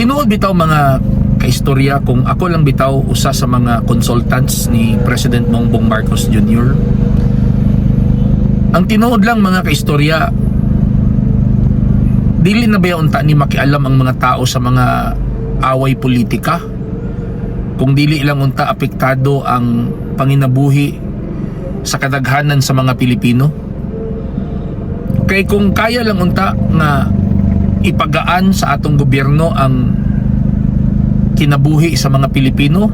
Tinuod bitaw, mga kaistorya, kung ako lang bitaw usa sa mga consultants ni President Bongbong Marcos Jr. Ang tinuod lang, mga kaistorya, dili na ba unta ni makialam ang mga tao sa mga away politika kung dili lang unta apektado ang panginabuhi sa kadaghanan sa mga Pilipino? Kay kung kaya lang unta nga ipagaan sa atong gobyerno ang kinabuhi sa mga Pilipino,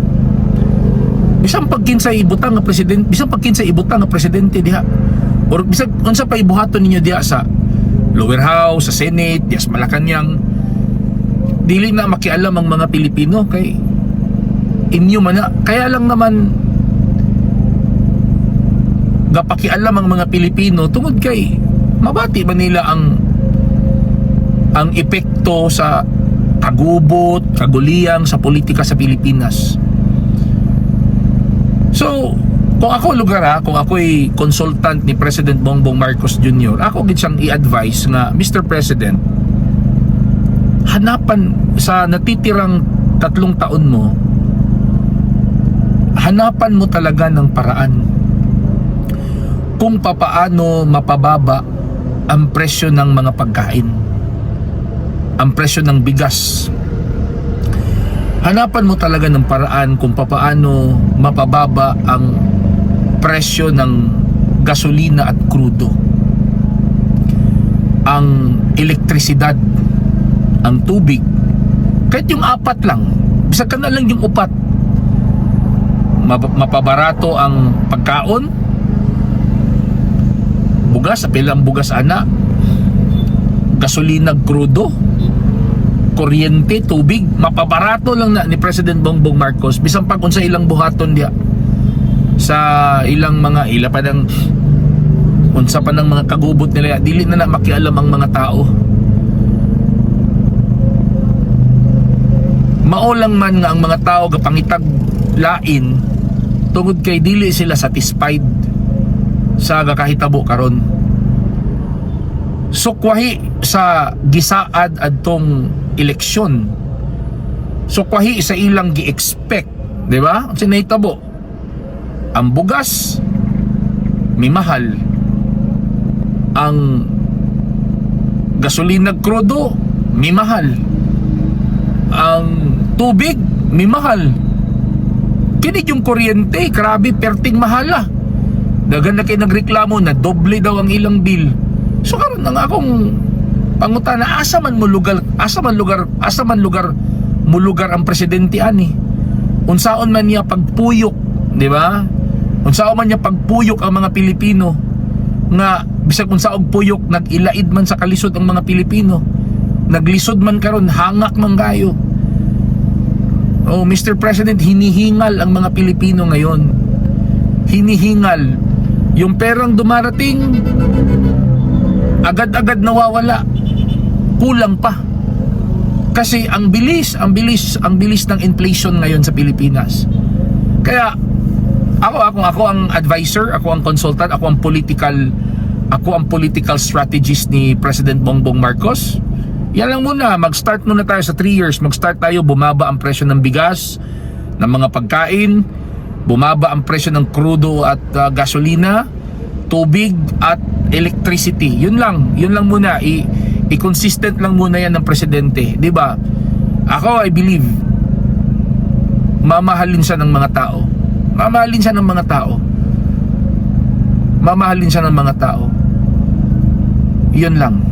bisan pagkinsa ibutang nga presidente, bisan pagkinsa ibutang nga presidente diha or bisan unsa pa ibuhaton ninyo diha sa lower house, sa Senate, diha sa Malacanang, dili na makialam ang mga Pilipino kay inyo man na. Kaya lang naman gapakialam ang mga Pilipino tungod kay mabati ba nila ang epekto sa kagubot, kaguliyang sa politika sa Pilipinas. So, kung ako lugar ha, kung ako'y consultant ni President Bongbong Marcos Jr., ako gid siyang i-advise nga, "Mr. President, hanapan sa natitirang 3 taon mo, hanapan mo talaga ng paraan kung papaano mapababa ang presyo ng mga pagkain, ang presyo ng bigas. Hanapan mo talaga ng paraan kung papaano mapababa ang presyo ng gasolina at krudo, ang elektrisidad, ang tubig, kahit yung apat lang, bisag kana lang yung upat. Mapabarato ang pagkaon, bugas, apil ang bugas ana, gasolina, krudo, kuryente, tubig, mapabarato lang na ni President Bongbong Marcos, bisan pa kung sa ilang buhaton diya sa ilang mga ila pa ng unsa pa ng mga kagubot nila, dili na na makialam ang mga tao. Mao lang man nga ang mga tao gapangitag lain tungod kay dili sila satisfied sa gakahitabo karon. Sukwahi sa gisaad adtong eleksyon, sukwahi sa ilang gi-expect, di ba? Ang sinahitabo, ang bugas mimahal, ang gasolina, krudo mimahal, ang tubig mimahal, kini yung kuryente, grabe perting mahala. Daghan na kay nagreklamo na doble daw ang ilang bill. So karon ang akong pangutana, asa man mo lugar, asa man lugar, asa man lugar mulugar ang presidente ani? Unsaon man niya pagpuyok, di ba? Unsaon man niya pagpuyok ang mga Pilipino nga bisag unsa og puyok, nag-ilaid man sa kalisod ang mga Pilipino? Naglisod man karon, hangak man kayo. Oh, Mr. President, hinihingal ang mga Pilipino ngayon. Hinihingal. Yung perang dumarating, agad-agad nawawala. Kulang pa. Kasi ang bilis, ang bilis, ang bilis ng inflation ngayon sa Pilipinas. Kaya ako ang advisor, ako ang consultant, ako ang political strategist ni President Bongbong Marcos. Yan lang muna, mag-start muna tayo sa 3 years. Mag-start tayo, bumaba ang presyo ng bigas, ng mga pagkain, bumaba ang presyo ng krudo at gasolina, tubig at electricity. Yun lang muna. I-consistent lang muna yan ng presidente, 'di ba? Ako, I believe mamahalin siya ng mga tao. Mamahalin siya ng mga tao. Mamahalin siya ng mga tao. Yun lang.